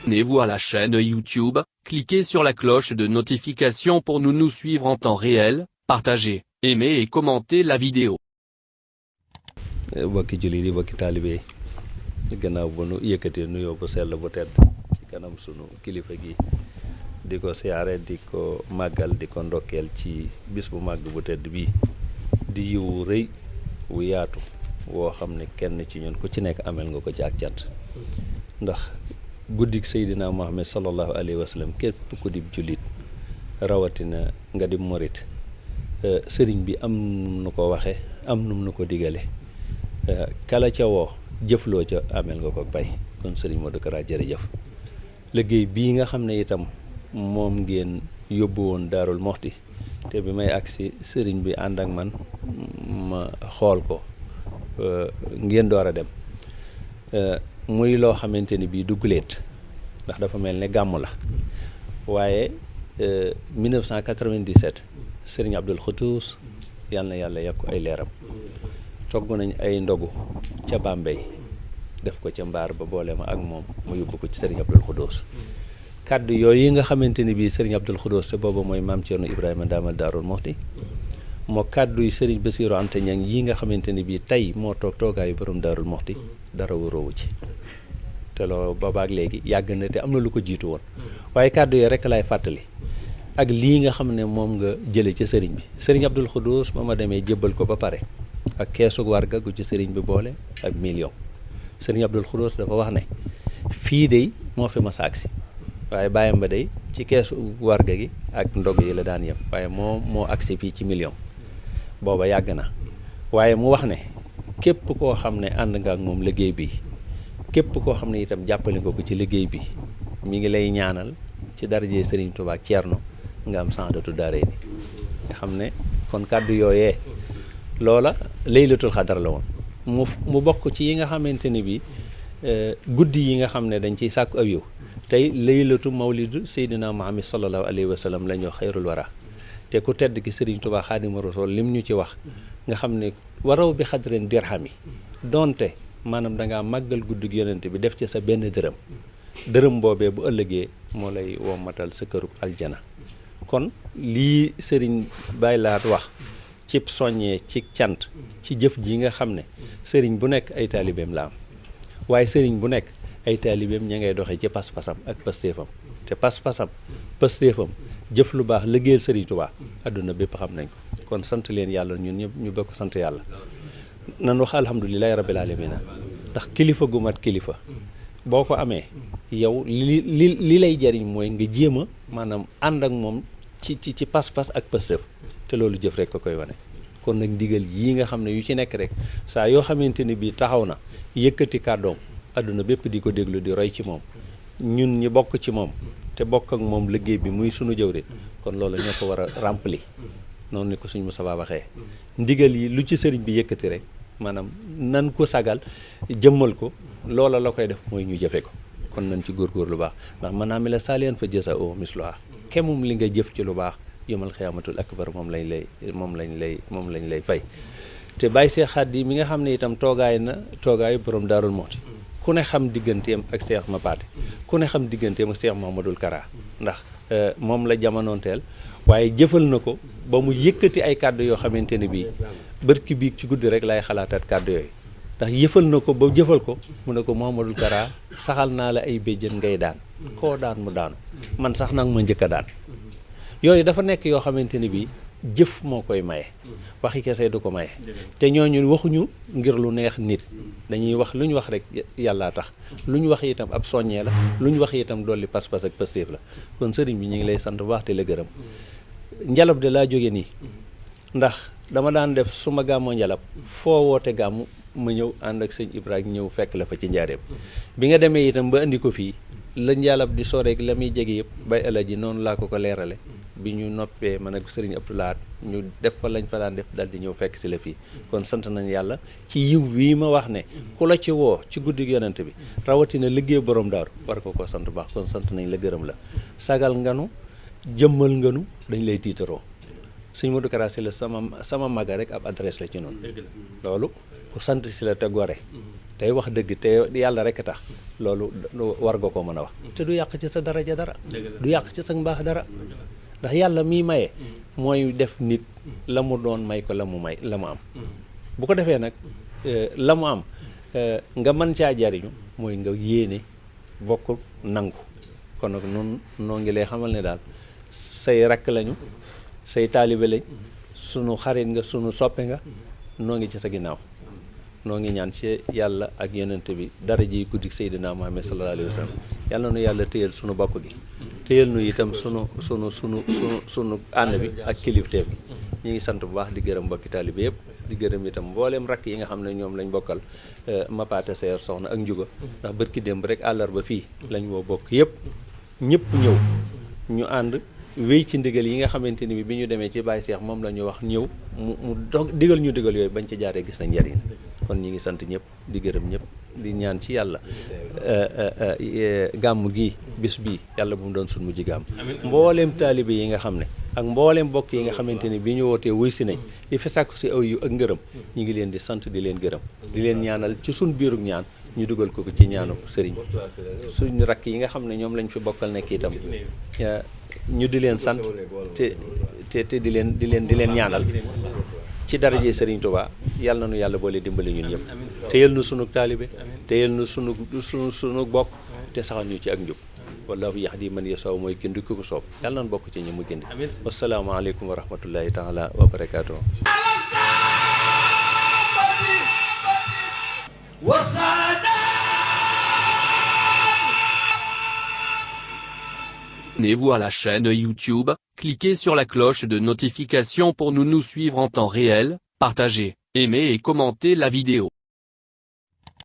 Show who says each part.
Speaker 1: abonnez-vous à la chaîne YouTube, cliquez sur la cloche de notification pour nous suivre en temps réel, partagez, aimez et commentez la vidéo.
Speaker 2: bokki jullit yi bokki taalibe yi gannaaw bu nu yëkkatee nuyoo bu sell bu tedd ci kanam sunu kilifa gi di ko siyaare di ko màggal di ko ndokkeel ci bis bu màgg bu tedd bii di yiwu rëy wu yaatu woo xam ne kenn ci ñun ku ci nekk amel nga ko ci ak cant ndax guddik Seydina Muhammad sallallahu alayhi wa sallam képp ku di jullit rawatina nga di morit sëriñ bi am nu ko waxe am num nu ko digale kala ca woo jëfloo ca amel nga ko bay kon sëriñ Modou Kara jërëjëf liggéey bii nga xam ne itam moom ngeen yóbbu woon Daarul Moxti te bi may agsi sëriñ bi ànd ak man ma xool ko ngeen door a dem muy loo xamante ni bii dugguleet ndax dafa mel ne gàmm la waaye 1997 sëriñ Abdul Xutuus yal na yàlla yokk ay leeram togg nañ ay ndogu ca Bambey def ko ca mbaar ba boole ma ak moom mu yóbbu ko ci sëriñ Abdul Xutuus kàddu yooyu yi nga xamante ni bii sëriñ Abdul Xutuus te booba mooy maam Cerno Ibrahima daamal Daarul Moxti moo kàddu yi sëriñ Basiiru Anta Ñaŋ yi nga xamante ni bii tey moo toog toogaayu borom Daarul Moxti dara wóoroowu ci te loolu boobaak léegi yàgg na te am na lu ko jiitu woon waaye kàddu yooyu rek laay fàttali ak lii nga xam ne moom nga jële ca sëriñ bi sëriñ Abdul Xutuus ba ma demee jébbal ko ba pare ak keesu warga gu ci sëriñ bi boole ak million sëriñ Abdul Xutuus dafa wax ne fii de moo fi mas a agsi waaye bàyyam ba day ci keesu warga gi ak ndog yi la daan yem waaye moo agsi fii ci million booba yàgg na waaye mu wax ne képp koo xam ne ànd nga ak moom liggéey bi képp koo xam ne itam jàppale nga ko ci liggéey bi mi ngi lay ñaanal ci darajee sëriñ Tuubaa ak Ceerno nga am saadatu daaree ni nga xam ne kon kàddu yooyee loola laylatul xadar la woon mu bokk ci yi nga xamante ni bi guddi yi nga xam ne dañ ciy sàkku aw yiw tey laylatu mawlidu Seydina Muhammad sallallahu alayhi wa sallam la ñu xayrul wara te ku tedd ki sëriñ Tuubaa Xaadimu Rasuul lim ñu ci wax nga xam ne waraw bi xadrin dirham yi donte maanaam dangaa màggal guddi yonent bi def ci sa benn dërëm boobee bu ëllëgee moo lay wommatal sa kërub aljana kon lii sëriñ Baay Laat wax cib soññee ci cant ci jëf ji nga xam ne sëriñ bu nekk ay taalibeem la am waaye sëriñ bu nekk ay taalibeem ña ngay doxee ci pas-pasam ak pastéefam te pas-pasam pastéefam jëf lu baax liggéeyal sëriñ Tuubaa àdduna bépp xam nañ ko kon sant leen yàlla ñun ñëpp ñu bokk sant yàlla nan wax alhamdulilahi rabbil alamina ndax kilifa gu mat kilifa boo ko amee yow li lay jariñ mooy nga jéem a maanaam ànd ak moom ci pas-pas ak pastéef te loolu jëf rek ko koy wane kon nag ndigal yii nga xam ne yu ci nekk rek saa yoo xamante ni bii taxaw na yëkkati kàddoom àdduna bépp di ko déglu di roy ci moom ñun ñi bokk ci moom te bokk ak moom liggéey bi muy sunu jëwriñ kon loolu ñoo ko war a rempli noonu ni ko suñ Moussa waxee ndigal yi lu ci sëriñ bi yëkkati rek maanaam nan ko sagal jëmmal ko loola la koy def mooy ñu jëfe ko kon nañ ci góorgóor lu baax ndax man naa mi la saaliyan fa jësa o misluha kemum li nga jëf ci lu baax yomal xiyaamatul akbar moom lañ lay fay te bàyyi see xaat yi mi nga xam ne itam toogaayu borom Daarul Moxti ku ne xam digganteem ak Seex Mapaate ku ne xam digganteem ak Seex Muhammadul Kara ndax moom la jamonoonteel waaye jëfal na ko ba mu yëkkati ay kàddu yoo xamante ne bii bërki biig ci guddi rek lay xalaataat kàddu yooyu ndax yëfal na ko ba jëfal ko mu ne ko Muhammadul Kara saxal naa la ay béjjën ngay daan koo daan mu daanu man sax nag ma njëkk a daan yooyu dafa nekk yoo xamante ni bii jëf moo koy maye waxi kese du ko maye te ñooñu waxuñu ngir lu neex nit dañuy wax lu ñu wax rek yàllaa tax lu ñu wax itam ab soññee la lu ñu wax itam dolli pas-pas ak pastéef la kon sëriñ bi ñu ngi lay sant bu baax te la gërëm njalab de laa jóge nii ndax dama daan def su ma gàmmoo njalab foo woote gàmmu ma ñëw ànd ak sëñ Ibrahima ñëw fekk la fa ci njaareem bi nga demee itam ba indi ko fii la njalab di soreek la muy jege yëpp bay alaji noonu laa ko leerale bi ñu noppee man ak sëriñ Abdou Lahad ñu def fa lañ fa daan def dal di ñëw fekk si la fii kon sant nañ yàlla ci yiw wii ma wax ne ku la ci woo ci guddi yonent bi rawatina liggéey borom daaru war ko sant baax kon sant nañ la gërëm la sagal nganu jëmmal nganu dañ lay tiitaroo sëñ Modou Kara Sylla sama maga rek ab adresse la ci noonu loolu ku sant si la te gore tey wax dëgg te yàlla rek a tax loolu war nga ko mën a wax te du yàq ci sa daraja dara du yàq ci sa mbaax dara ndax yàlla miy maye mooy def nit la mu doon may ko la mu am bu ko defee nag la mu am nga mën caa jariñu mooy nga yéene bokk nangu kon nag nun noo ngi lay xamal ne daal say rakk lañu say taalibe lañ sunu xarit nga sunu soppe nga noo ngi ci sa ginnaaw noo ngi ñaan ci yàlla ak yonent bi dara ji guddi Seydina Muhammad sallallahu alayhi wa sallam yàlla nu yàlla téyel sunu bokk gi téyel nu itam sunu ànd bi ak kilifteef bi ñu ngi sant bu baax di gërëm mbokki taalibe yëpp di gërëm itam mbooleem rakk yi nga xam ne ñoom lañ bokkal Mapaate Seer soxna ak Njuga ndax bërki démb rek àllarba fii lañ woo bokk yëpp ñëpp ñëw ñu ànd wéy ci ndigal yi nga xamante ni bi ñu demee ci Baye Cheikh moom la ñu wax ñëw mu digal ñu digal yooyu bañ ci jaaree gis nañ njariñ kon ñi ngi sant ñëpp di gërëm ñëpp di ñaan ci yàlla gàmm gi bis bii yàlla bu mu doon sun mujj gàmm mbooleem taalibe yi nga xam ne ak mbooleem bokk yi nga xamante ni bi ñu wootee wuy si nañ di fi sàkku si aw yu ak ngërëm ñi ngi leen di sant di leen gërëm di leen ñaanal ci sun biirug ñaan ñu dugal ko ci ñaanu sëriñ suñu rakk yi nga xam ne ñoom lañ fi bokkal nekk itam ñu di leen sant te di leen ñaanal ci daraje Serigne Touba yàlla na nu yàlla boole dimbali ñun ñëpp téyel nu sunu taalibe téyel nu sunu bokk te saxal ñu ci ak njub wallahu yahdi man yasaw mooy gindi ku ko soob yàlla na bokk ci ñi mu gindi wassalaamu aleykum wa rahmatullahi taala wa barakaatuh.
Speaker 1: Abonnez-vous à la chaîne YouTube, cliquez sur la cloche de notification pour nous suivre en temps réel, partagez, aimez et commentez la vidéo.